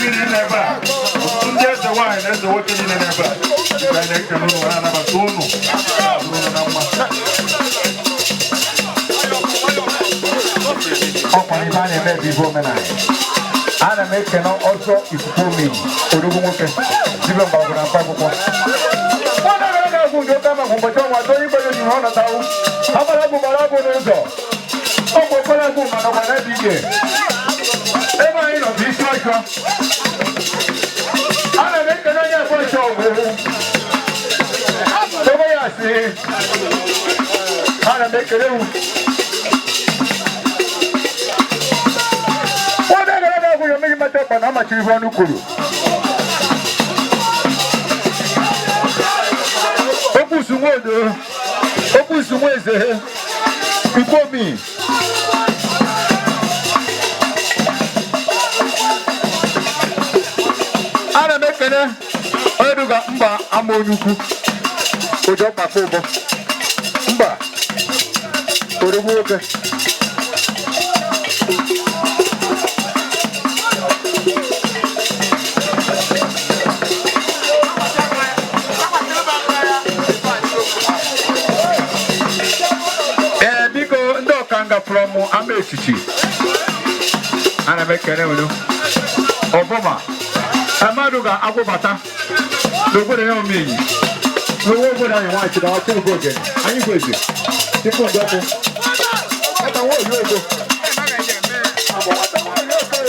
Mmiri n'ebe a, ndị eze nwaanyị na eze nwoke niile n'ebe a, ka anyị na-ekele unu, na-anabata unu unu na mma. Ọkwa ife a na-eme bụ ife omenala. Ana m ekene ọzọ ikuku omenyi, odogwu nwoke dibịa mgbọrọgwụ na mkpa akwụkwọ. Nwata gara aga agwụ ndị oke ama bụ ụbọchị ọnwa atọ ikpe ji na ọ natawu agbara bụ gbara bụ n'ụzọ ọgwụ okpere agwụ, mana ọgwa na ike ebe anyị nọ bụ isi ọchọ. Ana m ekene onye abụọ ọchọ ọgwụ ebe ya si. Ana m ekele wu nwata gara aga agwụ ya omeghị mata ọkpa na amachiri ihe ọnụ kwuru okwu nwodo, okwu nwa eze ikwomi. Ana m ekene onye duga mba ama onye ukwu ụjọ kpakọ ụbọ mba, odogwu nwoke. Ee, biko, ndị ọkanga from ama echichi, ana m ekene unu ọbụma. Mmadụ ga-agwụbata n'obodo ya omenyi n'owe obodo anyị nwaanyị na ọchị oge ogene anyị kwezi tupu ndọpụ nwata nwa oyi ogo. Nwata nwaanyị ogo.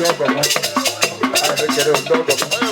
Ọgọ m. Ana m ekele ndị ọgọ m.